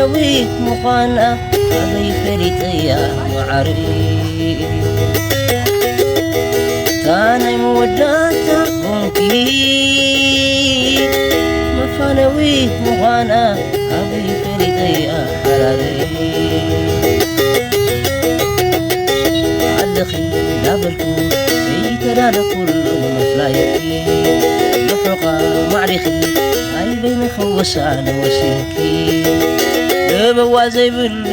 መፋነዊት ምዃና ኣበይ ፈሊጠያ መዓረይ? እታ ናይ መወዳእታ ኮንኪ መፋነዊት ምዃና ኣበይ ፈሊጠያ ሓላለይ? ኣለኺ ዳበልኩ ዘይተዳለኹሉ ንምፍላይኪ፣ ርሑቓ ማዕሪኺ ናይ በይንኺ ውሳነ ወሲንኪ፣ ለበዋ ዘይብሉ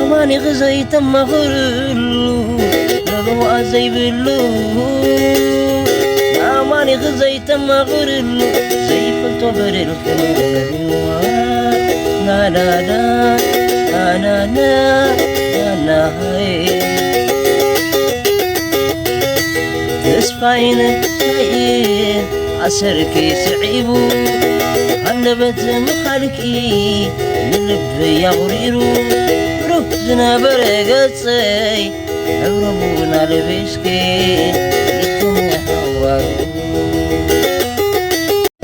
ኣማኒኺ ዘይተማኽርሉ፣ ለበዋ ዘይብሉ ኣማኒኺ ዘይተማኽርሉ፣ ዘይፈልጦ በደል ናናናናናናይ ተስፋይን ሻይን ኣሰርኪ ስዒቡ፣ ኣንደበት ምኻልኪ ንልበይ ኣቑሪሩ፣ ብሩህ ዝነበረ ገጸይ ሕብረቡን ኣለቢስኪ ንክንሕዋሩ።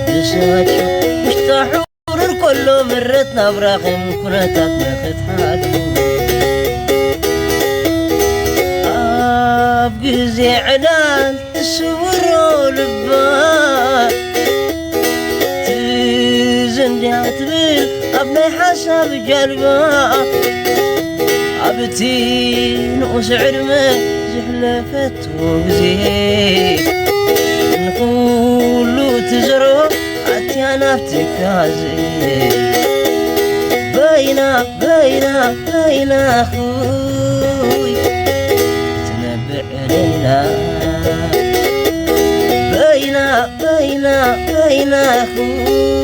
ብሳቸው ውሽጣ ሕሩር ከሎ ምረት ናብራኽን ኩነታት ንኽትሓሉ። ኣብ ግዜ ዕዳን ትስውሮ ልባ ትዝ እንድያ ትብል ኣብ ናይ ሓሳብ ጃልባ። ኣብቲ ንኡስ ዕድመ ዝሕለፈቶ ግዜ ንኹሉ ትዘሮ ኣትያ ናብ ትካዜ። በይና በይና በይና ኹይ ትነብዕ ለይላ። በይና በይና በይና ኹይ